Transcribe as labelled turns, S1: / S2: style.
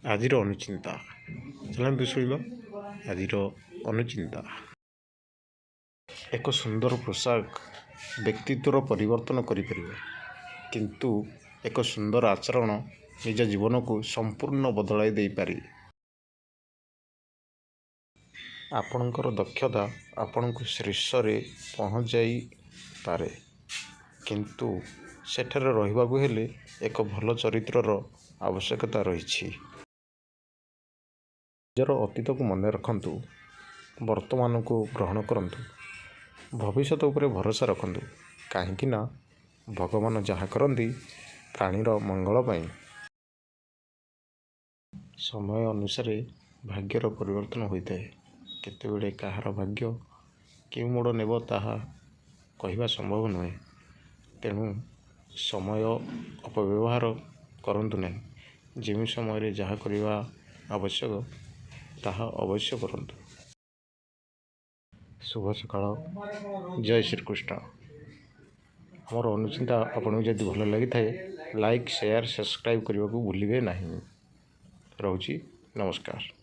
S1: ଆଜିର ଅନୁଚିନ୍ତା। ଚାଲନ୍ତୁ ଶୁଣିବା ଆଜିର ଅନୁଚିନ୍ତା। ଏକ ସୁନ୍ଦର ପୋଷାକ ବ୍ୟକ୍ତିତ୍ୱର ପରିବର୍ତ୍ତନ କରିପାରିବ, କିନ୍ତୁ ଏକ ସୁନ୍ଦର ଆଚରଣ ନିଜ ଜୀବନକୁ ସମ୍ପୂର୍ଣ୍ଣ ବଦଳାଇ ଦେଇପାରେ। ଆପଣଙ୍କର ଦକ୍ଷତା ଆପଣଙ୍କୁ ଶୀର୍ଷରେ ପହଞ୍ଚାଇପାରେ, କିନ୍ତୁ ସେଠାରେ ରହିବାକୁ ହେଲେ ଏକ ଭଲ ଚରିତ୍ରର ଆବଶ୍ୟକତା ରହିଛି। ନିଜର ଅତୀତକୁ ମନେ ରଖନ୍ତୁ, ବର୍ତ୍ତମାନକୁ ଗ୍ରହଣ କରନ୍ତୁ, ଭବିଷ୍ୟତ ଉପରେ ଭରସା ରଖନ୍ତୁ, କାହିଁକି ନା ଭଗବାନ ଯାହା କରନ୍ତି ପ୍ରାଣୀର ମଙ୍ଗଳ ପାଇଁ। ସମୟ ଅନୁସାରେ ଭାଗ୍ୟର ପରିବର୍ତ୍ତନ ହୋଇଥାଏ। କେତେବେଳେ କାହାର ଭାଗ୍ୟ କେଉଁ ମୋଡ଼ ନେବ ତାହା କହିବା ସମ୍ଭବ ନୁହେଁ। ତେଣୁ ସମୟ ଅପବ୍ୟବହାର କରନ୍ତୁ ନାହିଁ। ଯେଉଁ ସମୟରେ ଯାହା କରିବା ଆବଶ୍ୟକ ତାହା ଅବଶ୍ୟ କରନ୍ତୁ। ଶୁଭ ସକାଳ, ଜୟ ଶ୍ରୀକୃଷ୍ଣ। ଆମର ଅନୁଚିନ୍ତା ଆପଣଙ୍କୁ ଯଦି ଭଲ ଲାଗିଥାଏ, ଲାଇକ୍, ସେୟାର, ସବସ୍କ୍ରାଇବ୍ କରିବାକୁ ଭୁଲିବେ ନାହିଁ। ରହୁଛି, ନମସ୍କାର।